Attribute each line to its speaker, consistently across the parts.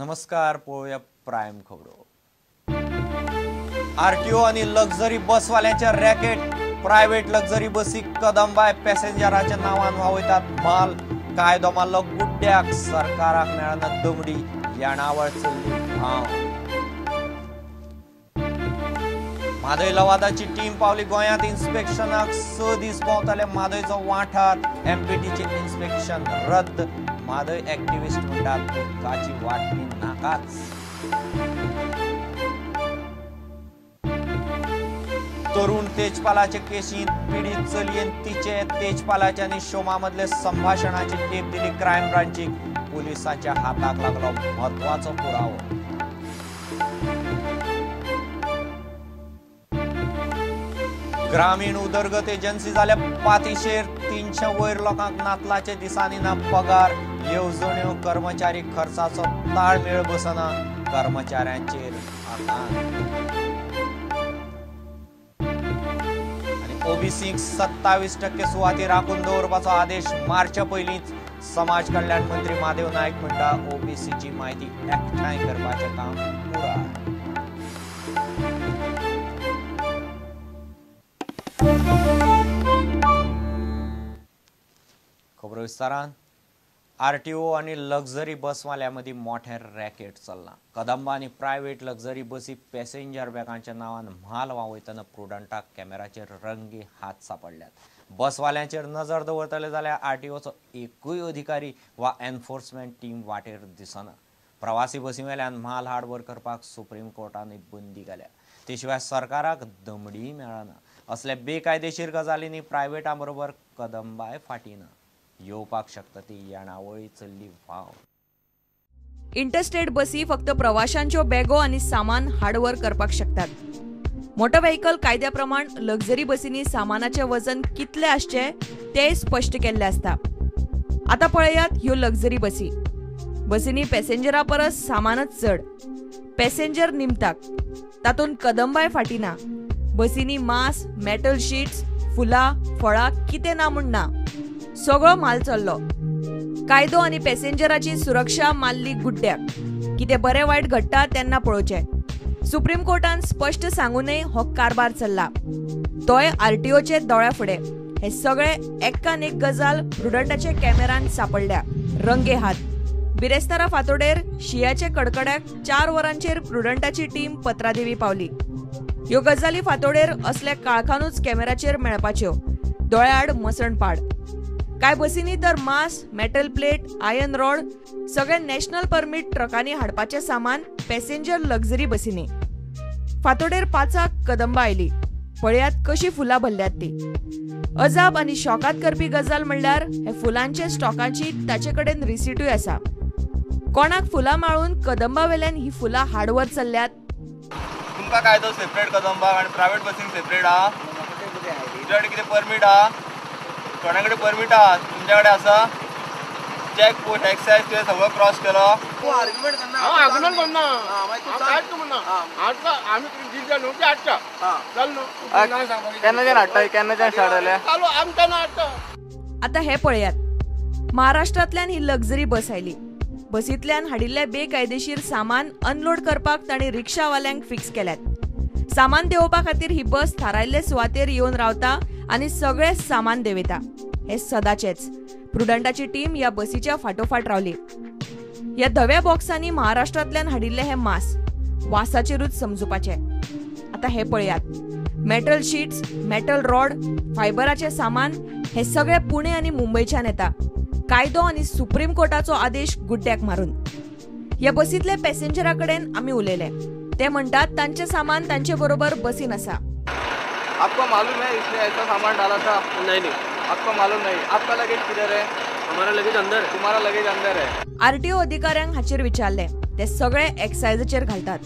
Speaker 1: नमस्कार, पळोवया प्रायम खबरो। आरटीओ आणि लक्झरी बसवाल्यांच्या रॅकेट, प्रायव्हेट लक्झरी बसी कदंबाय पॅसेंजराच्या नावान व्हावयतात माल। कायदो मारलो गुड्ड्याक, सरकाराक मेळना दमडी, येणावळ चल्ली भाव। म्हादय लवादाची टीम पावली गोंयांत इन्स्पेक्शनाक, 6 दीस भोंवताले म्हादयचो वाठार, एमपीटीचे इन्स्पेक्शन रद्द। म्हादय एक्टिविस्ट म्हणटात उदकाची वाटणी नाकाच। तरुण तेजपालाचे केशींत पीडित चलयेन तिचे तेजपालाचे आनी शोमा मदले संभाषणाची टेप दिली क्रायम ब्रांचीक, पुलिसांच्या हाताक लागलो म्हत्वाचो पुरावो। ग्रामीण उदरगत एजन्सी जाल्या पातीशेर, 300 वयर लोकांक नातलाचे दिसांनी ना पगार, येवजण्यो कर्मचारी खर्चाचो ताळमेळ बसना, कर्मचाऱ्यांचेर आकांत। ओबीसीक 27% सुवाती राखून दवरपाचो आदेश मार्चा पयलींच, समाज कल्याण मंत्री महादेव नायक म्हणटा ओबीसीची म्हायती एकठांय करपाचें काम पुराय। खबरो विस्तारान। आरटीओ आनी लक्झरी बसवाल्यां मदीं मोठें रॅकेट चल्लां। कदंबा आनी प्रायव्हेट लक्झरी बसी पॅसेंजर बॅगांच्या नांवान म्हाल व्हांवयतना प्रुडंटाक कॅमेराचेर रंगी हात सापडल्यात। बसवाल्यांचेर नजर दवरतले जाल्यार आरटीओचो एकूय अधिकारी वा एनफोर्समेंट टीम वाटेर दिसना। प्रवासी बसी वेल्यान म्हाल हाडव्हर करपाक सुप्रीम कोर्टान बंदी घाल्या, ते शिवाय सरकाराक दमडीय मेळना। असल्या बेकायदेशीर गजालींनी प्रायव्हेटां बरोबर कदंबाय फाटीं ना, येवपाक शकता ती येणावळी चल्ली वाव।
Speaker 2: इंटरस्टेट बसी फक्त प्रवाशांच्यो बॅगो आनी सामान हाडव्हर करपाक शकतात। मोटर व्हेकल कायद्या प्रमाण लक्झरी बसींनी सामानाचें वजन कितलें आसचें तें स्पश्ट केल्लें आसता। आतां पळयात ह्यो लक्झरी बसी। बसींनी पॅसेंजरा परस सामानच चड, पॅसेंजर निमताक, तातूंत कदंबाय फाटीं ना। बसींनी मांस, मेटल शीट्स, फुलां, फळां कितें ना म्हूण ना, सगळो माल चल्लो। कायदो आनी पॅसेंजराची सुरक्षा मारली गुड्ड्याक। कितें बरें वायट घडटा तेन्ना पळोवचें। सुप्रीम कोर्टान स्पश्ट सांगूनय हो कारभार चल्ला, तोय आरटीओचे दोळ्या फुडें। हे सगळे एकान एक गजाल प्रुडंटाच्या कॅमेरान सापडल्या रंगे हात। बिरेस्तारा फांतोडेर शियाचे कडकड्याक 4 वरांचेर प्रुडंटाची टीम पत्रादेवी पावली। ह्यो गजाली फांतोडेर असल्या काळखानूच कॅमेराचेर मेळपाच्यो, दोळ्याआड मसण पाड। कांय बसींनी तर मांस, मेटल प्लेट, आयर्न रॉड सगळे नॅशनल परमीट ट्रकांनी हाडपाचें सामान पॅसेंजर लक्झरी बसींनी। फांतोडेर 5 कदंबा आयली, पळयात कशी फुलां भरल्यात ती। अजाप आनी शॉकात करपी गजाल म्हणल्यार हे फुलांचे स्टॉकाची ताचे कडेन रिसिटूय आसा। कोणाक फुलां माळून कदंबा वेल्यान ही फुलां हाडवर चल्ल्यात।
Speaker 3: तुमकां कायदो सेपरेट कदंबा आनी प्रायव्हेट बसींक सेपरेट आहा, तुमच्या कडेन कितें परमीट आहा, कोणा कडेन परमीट आहा, तुमच्या कडेन आसा। चेक पोस्ट एक्सायज तुवें सगळो क्रॉस केलो।
Speaker 2: आतां हे पळयात, महाराष्ट्रांतल्यान ही लक्झरी बस आयली। बसींतल्यान हाडिल्लें बेकायदेशीर सामान अनलोड करपाक तांणी रिक्षावाल्यांक फिक्स केल्यात। सामान देंवोवपा खातीर ही बस थारायल्ले सुवातेर येवन रावता आनी सगळें सामान देंवयता। हे सदाचेच। प्रुडंटाची टीम ह्या बसीच्या फाटोफाट रावली। ह्या धव्या बॉक्सांनी महाराष्ट्रांतल्यान हाडिल्ले हे मांस, वासाचेरूच समजुपाचें। आतां हे पळयात, मेटल शीट्स, मेटल रॉड, फायबराचें सामान हे सगळें पुणे आनी मुंबयच्यान येता। कायदो आनी सुप्रीम कोर्टाचो आदेश गुड्ड्याक मारून। ह्या बसींतले पॅसेंजरा कडेन आमी उलयले, ते म्हणटात तांचें सामान तांचे बरोबर बसीन आसा।
Speaker 3: आपको मालूम है इसने ऐसा सामान डाला था? नहीं नहीं, आपको मालूम नहीं। आपका लगेज किधर है? हमारा लगेज अंदर है। तुम्हारा लगेज अंदर है।
Speaker 2: आरटीओ अधिकाऱ्यांक हाचेर विचारले, ते सगळे एक्सायजाचेर घालतात।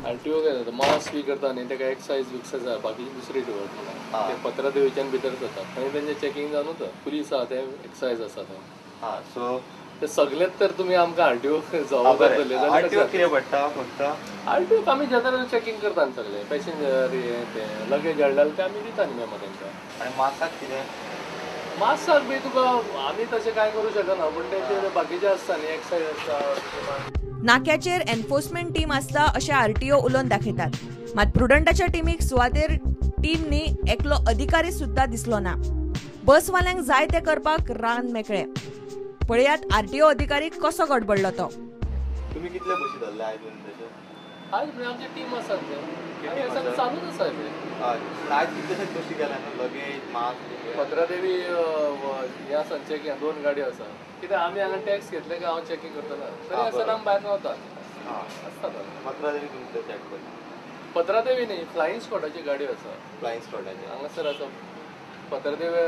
Speaker 4: आरटीओ काय जाता, मास बी करता न्ही, ताका एक्सायज विक्सायज आहा, बाकीचे दुसरे डिपार्टमेंट ते पत्रादेवीच्यान भितर जाता आनी तेंचे चॅकिंग जावन वता। पुलीस आहा ते, एक्सायज आसा ते,
Speaker 3: सो
Speaker 4: ते सगळेच तर तुमी आमकां आरटीओ जबाबदार धरले जाल्यार
Speaker 3: आरटीओ कितें पडटा फक्त
Speaker 4: आरटीओ आमी जनरल चॅकिंग करता न्ही, सगळे पॅसेंजर हे ते लगेज हाडले जाल्यार ते आमी दिता न्ही मेमो तेंकां।
Speaker 3: आनी मासाक कितें?
Speaker 4: मासाक बी तुका आमी तशें कांय करूं शकना, पूण ते बाकीचे आसता न्ही, एक्सायज आसता।
Speaker 2: नाक्याचेर एन्फोर्समेंट टीम आसता अशें आरटीओ उलोवन दाखयतात, मात प्रुडंटाच्या टिमीक सुवातेर टीम न्ही एकलो अधिकारी सुद्धा दिसलो ना. बसवाल्यांक जाय ते करपाक रान मेकळे. पळयात आरटीओ अधिकारी कसो गडबडलो तो.
Speaker 3: तुम्ही कितले बशी धरले आयज तशे?
Speaker 4: आयज म्हणजे आमची टीम आसा, चालूच आसा.
Speaker 3: आयज कितलेशेच बशी गेल्या न्हू, लगेज मास्क
Speaker 4: पत्रादेवी हे आसा चॅकिंग, 2 गाडयो आसा. कित्याक आमी हांगा टॅक्स घेतले काय हांव चॅकिंग करतना तरी आसतना आमी भायर रावता आसता.
Speaker 3: पत्रादेवी तुमचें चॅक करता?
Speaker 4: पत्रादेवी न्ही, फ्लायिंग स्क्वॉडाची गाडी आसा.
Speaker 3: फ्लायिंग स्क्वॉडाची
Speaker 4: हांगासर आसा. पत्रादेवी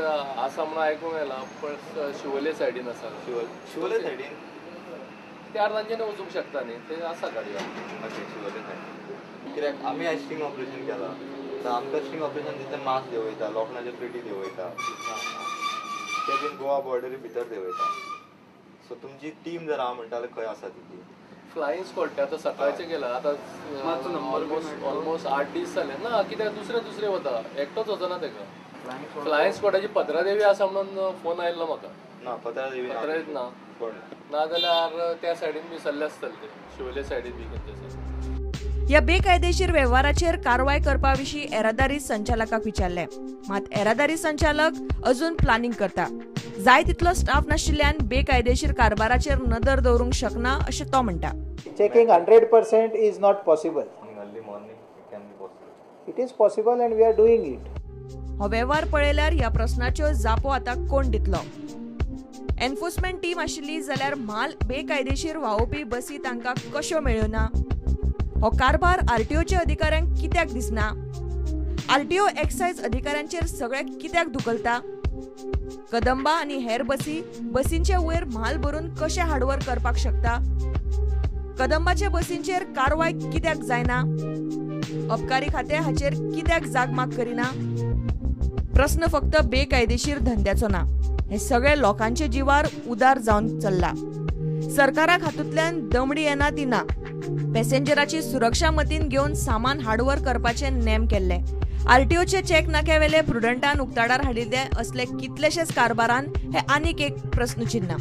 Speaker 4: आसा म्हणून आयकूंक आयलां, पण शिवोले सायडीन आसा.
Speaker 3: शिवोले सायडीन
Speaker 4: त्या तांच्यानी वचूंक शकता न्ही, ते आसा गाडी.
Speaker 3: ओके, शिवोले सायडीन. कित्याक आमी आयज स्टिंग ऑपरेशन केलां, तर आमकां स्टिंग ऑपरेशन तितले मास्क देंवयता, लोखणाच्यो प्लेटी देंवयता, ते बीन गोवा बॉर्डरी भितर देंवयता. सो तुमची टीम जर हांव म्हणटा जाल्यार खंय आसा ती?
Speaker 4: फ्लायिंग स्क्वॉड ते आतां सकाळचें गेला, आतां ऑलमोस्ट 8 दीस जाले ना. कित्याक दुसरे दुसरे वता, एकटोच वचना तेका. फ्लायिंग स्क्वॉडाची पत्रादेवी आसा म्हणून फोन आयिल्लो म्हाका.
Speaker 3: ना पत्रादेवी
Speaker 4: ना, ना जाल्यार त्या सायडीन बी सरले आसतले ते, शिवोले सायडीन बी खंयचे आसा.
Speaker 2: ह्या बेकायदेशीर वेव्हाराचेर कारवाय करपा विशीं येरादारी संचालकाक विचारलें, मात येरादारी संचालक अजून प्लानिंग करता. जाय तितलो स्टाफ नाशिल्ल्यान बेकायदेशीर कारभाराचेर नदर दवरूंक शकना अशें तो म्हणटा.
Speaker 5: Checking 100% is not possible. It is possible and we are doing it.
Speaker 2: हो वेव्हार पळयल्यार ह्या प्रस्नाच्यो जापो आतां कोण दितलो? एन्फोर्समेंट टीम आशिल्ली जाल्यार म्हाल बेकायदेशीर व्हांवोवपी बसी तांकां कश्यो मेळ्ळ्यो ना? हो कारभार आरटीओच्या अधिकाऱ्यांक कित्याक दिसना? आरटीओ एक्सायज अधिकाऱ्यांचेर सगळें कित्याक धुकलता? कदंबा आनी हेर बसी बसींचे वयर म्हाल भरून कशें हाडवर करपाक शकता? कदंबाच्या बसींचेर कारवाय कित्याक जायना? अबकारी खातें हाचेर कित्याक जागमाग करिना? प्रस्न फक्त बेकायदेशीर धंद्याचो ना, हे सगळे लोकांचे जिवार उदार जावन चल्ला. सरकाराक हातूंतल्यान दमडी येना ती ना. पॅसेंजराची सुरक्षा मतीन घेवन सामान हाडवर करपाचे नेम केल्ले. आरटीओचे चेक नाक्यावेले प्रुडंटान उक्ताडार हाडिल्ले असले कितलेशेच कारभारान हे आनीक एक प्रस्नचिन्ह.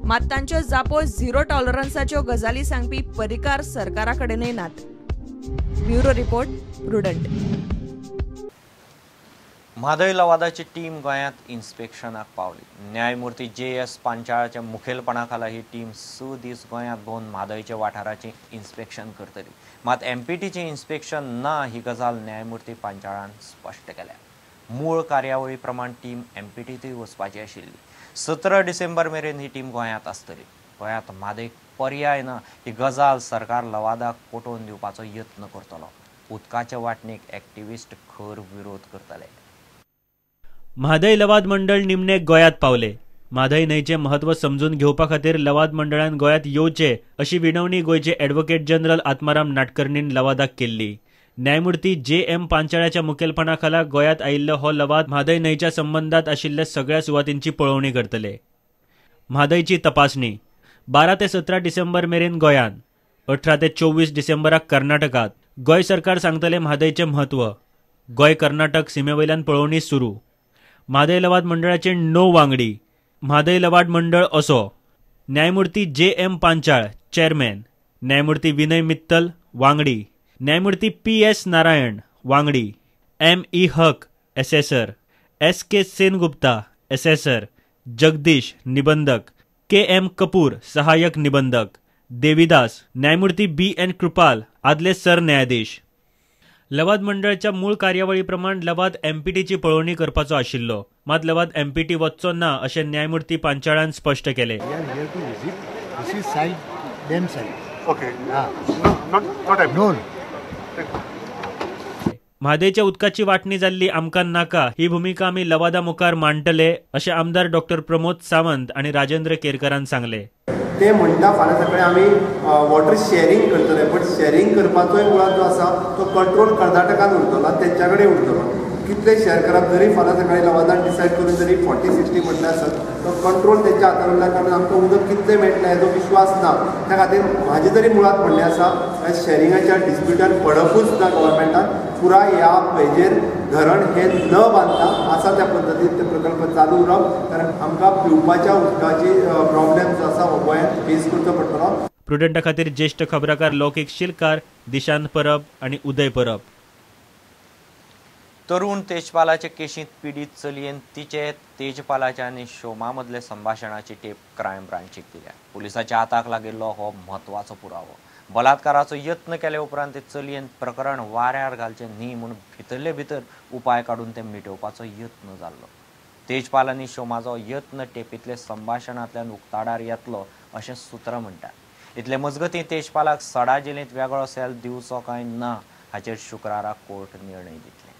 Speaker 2: मात तांच्यो जापो झिरो टॉलरन्साच्यो गजाली सांगपी परिकार सरकारा कडेनय नात. Bureau report, Prudent.
Speaker 1: Mhadei लवादाची टीम गोंयांत इन्स्पेक्शनाक पावली. न्यायमूर्ती जे एस पांचाळाच्या मुखेलपणा खाला ही टीम 6 दीस गोंयांत भोंवन म्हादयच्या वाठाराचें इन्स्पेक्शन करतली. मात एमपीटीचें इन्स्पेक्शन ना ही गजाल न्यायमूर्ती पांचाळान स्पश्ट केल्या. मूळ कार्यावळी प्रमाण टीम एमपीटींतूय वचपाची आशिल्ली. 17 डिसेंबर मेरेन ही टीम गोंयांत आसतली. गोंयांत म्हादयक पर्याय ना ही गजाल सरकार लवादाक पटोवन दिवपाचो यत्न करतलो. उदकाच्या वांटणीक एक्टिविस्ट खर विरोध करतले.
Speaker 6: म्हादय लवाद मंडळ निमणे गोंयांत पावले. म्हादय न्हंयचें म्हत्व समजून घेवपा खातीर लवाद मंडळान गोंयांत येवचे अशी विनवणी गोंयचे ॲडव्होकेट जनरल आत्माराम नाटकर्णीन लवादाक केल्ली. न्यायमूर्ती जे एम पांचाळ्याच्या मुखेलपणा खाला गोंयांत आयिल्लो हो लवाद म्हादय न्हंयच्या संबंदांत आशिल्ल्या सगळ्या सुवातींची पळोवणी करतले. म्हादयची तपासणी 12 ते 17 डिसेंबर मेरेन गोंयांत, 18 ते 24 डिसेंबराक कर्नाटकांत. गोंय सरकार सांगतले म्हादयचें म्हत्व. गोंय कर्नाटक सिमे वयल्यान पळोवणी सुरू. म्हादय लवाद मंडळाचे 9 वांगडी. म्हादय लवाद मंडळ असो: न्यायमूर्ती जे एम पांचाळ चेअरमॅन, न्यायमूर्ती विनय मित्तल वांगडी, न्यायमूर्ती पी एस नारायण वांगडी, M E Haq assessor, S K Sengupta assessor, Jagdish निबंधक, के एम कपूर सहाय्यक निबंधक, देवीदास, न्यायमूर्ती बी एन कृपाल आदले सरन्यायाधीश. लवाद मंडळाच्या मूळ कार्यावळी प्रमाण लवाद एमपीटीची पळोवणी करपाचो आशिल्लो, मात लवाद एमपीटी वचचो ना अशें न्यायमूर्ती पांचाळान स्पश्ट केलें. म्हादयच्या उदकाची वांटणी जाल्ली आमकां नाका ही भुमिका आमी लवादा मुखार मांडटले अशें आमदार डॉक्टर प्रमोद सावंत आनी राजेंद्र केरकरान सांगलें.
Speaker 7: ते म्हणटा फाल्यां सकाळी आमी वॉटर शेअरिंग करतले, बट शेअरिंग करपाचोय मुळात जो आसा तो कंट्रोल कर्नाटकान उरतलो आनी तेंच्या कडेन उरतलो. कितले शेअर करप जरी फाल्यां सकाळी लवादान डिसायड करून जरी 40-60 म्हणलें आसत तो कंट्रोल तेंच्या हातान उरल्या कारणान आमकां उदक कितलें मेळटलें हेजो विश्वास ना. त्या खातीर म्हाजें तरी मुळात म्हणणें आसा ह्या शेअरिंगाच्या डिस्प्युटान पडपूच ना. गव्हर्मेंटान पुराय ह्या हेजेर धरण हें न बांदता आसा त्या पद्दतीन ते प्रकल्प चालू उरप, कारण आमकां पिवपाच्या उदकाची प्रॉब्लेम जो आसा हो गोंयांत फेस करचो पडटलो.
Speaker 6: प्रुडंटा खातीर ज्येश्ठ खबराकार लौकीक शिलकार, दिशांत परब आनी उदय परब.
Speaker 1: तरुण तेजपालाचे केशींत पिडीत चलयेन तिचे तेजपालाच्या आनी शोमा मदले संभाशणाची टेप क्रायम ब्रांचीक दिल्या. पुलिसाच्या हाताक लागिल्लो हो म्हत्वाचो पुरावो. बलात्काराचो यत्न केले उपरांत ते चलयेन प्रकरण वाऱ्यार घालचें न्ही म्हूण भितरले भितर उपाय काडून ते मिटोवपाचो यत्न जाल्लो. तेजपाल आनी शोमाचो यत्न टेपींतले संभाशणांतल्यान उक्ताडार येतलो अशें सूत्र म्हणटा. इतले मजगतीं तेजपालाक सडा जेलींत वेगळो सेल दिवचो काय ना हाचेर शुक्रारा कोर्ट निर्णय दितले.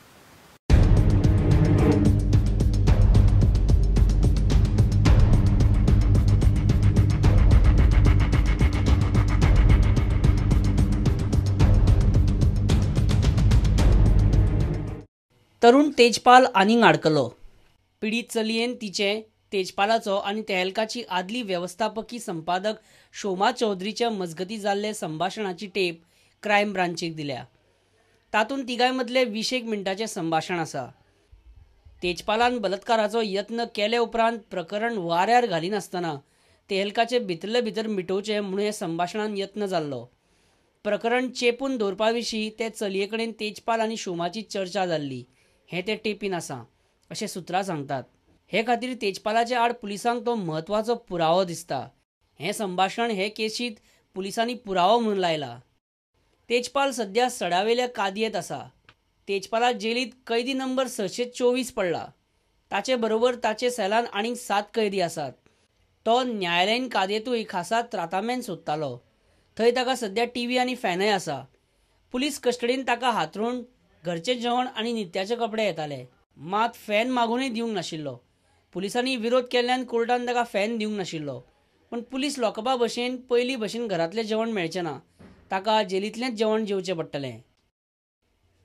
Speaker 8: तरुण तेजपाल आनीक आडकलो. पिडीत चलयेन तिचे तेजपालाचो आनी तेहलकाची आदली वेवस्थापकी संपादक शोमा चौधरीच्या मजगती जाल्ले संभाशणाची टेप क्रायम ब्रांचीक दिल्या. तातूंत तिगांय मदले 20 मिनटाचें संभाशण आसा. तेजपालान बलात्काराचो यत्न केले उपरांत प्रकरण वाऱ्यार घालिनासतना तेहलकाचे भितरले भितर मिटोवचें म्हणून हे संभाशणान यत्न जाल्लो. प्रकरण चेपून दवरपा विशीं ते चलये कडेन तेजपाल आनी शोमाची चर्चा जाल्ली हें ते टेपीन आसा अशें सुत्रां सांगतात. हे खातीर तेजपालाच्या आड पुलिसांक तो म्हत्वाचो पुरावो दिसता. हें संभाशण हे केशींत पुलिसांनी पुरावो म्हणून लायला. तेजपाल सद्या सडावेल्या कादयेंत आसा. तेजपाला जेलींत कैदी नंबर 624 पडला. ताचे बरोबर ताचे सेलान आनीक 7 कैदी आसात. तो न्यायालयीन कादयेंतूय खासा त्रातामेन सोदतालो. थंय ताका सद्या टीव्ही आनी फॅनय आसा. पुलीस कस्टडीन ताका हातरूण, घरचें जेवण आनी नित्याचे कपडे येताले. मात फॅन मागूनय दिवंक नाशिल्लो. पुलिसांनी विरोध केल्ल्यान कोर्टान ताका फॅन दिवंक नाशिल्लो. पूण पुलीस लॉकअपा भशेन पयलीं भशेन घरांतलें जेवण मेळचें ना. ताका जेलींतलेंच जेवण जेवचें पडटलें.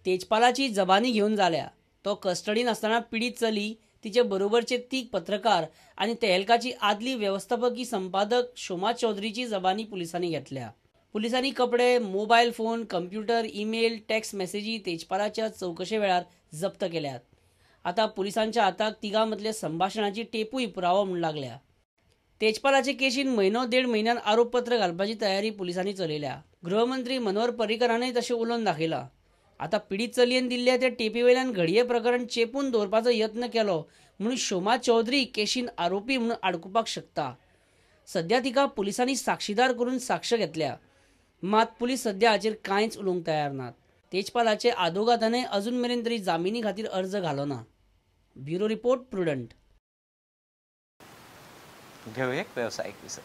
Speaker 8: तेजपालाची जबानी घेवन जाल्या. तो कस्टडीन आसतना पिडीत चली, तिचे बरोबरचे 3 पत्रकार आनी तेहलकाची आदली वेवस्थापकी संपादक शोमा चौधरीची जबानी पुलिसांनी घेतल्या. पुलिसांनी कपडे, mobile phone, computer, email, text मॅसेजी तेजपालाच्या चवकशे वेळार जप्त केल्यात. आतां पुलिसांच्या हाताक तिगां मदले संभाशणाची टेपूय पुरावो म्हूण लागल्या. तेजपालाचे केशीन म्हयनो देड म्हयन्यान आरोपपत्र घालपाची तयारी पुलिसांनी चलयल्या. गृहमंत्री मनोहर पर्रीकरानय तशें उलोवन दाखयलां. आतां पिडीत चलयेन दिल्ल्या त्या टेपी वयल्यान घडये प्रकरण चेपून दवरपाचो यत्न केलो म्हणून शोमा चौधरी केशीन आरोपी म्हणून आडकुपाक शकता. सद्या तिका पुलिसांनी साक्षीदार करून साक्ष घेतल्या. मात पुलीस सद्या हाचेर कांयच उलोवंक तयार नात. तेजपालाचे आदोगादानय अजून मेरेन तरी जामिनी खातीर अर्ज घालो ना. Bureau report, Prudent.
Speaker 1: घेवया एक वेवसायीक विसव.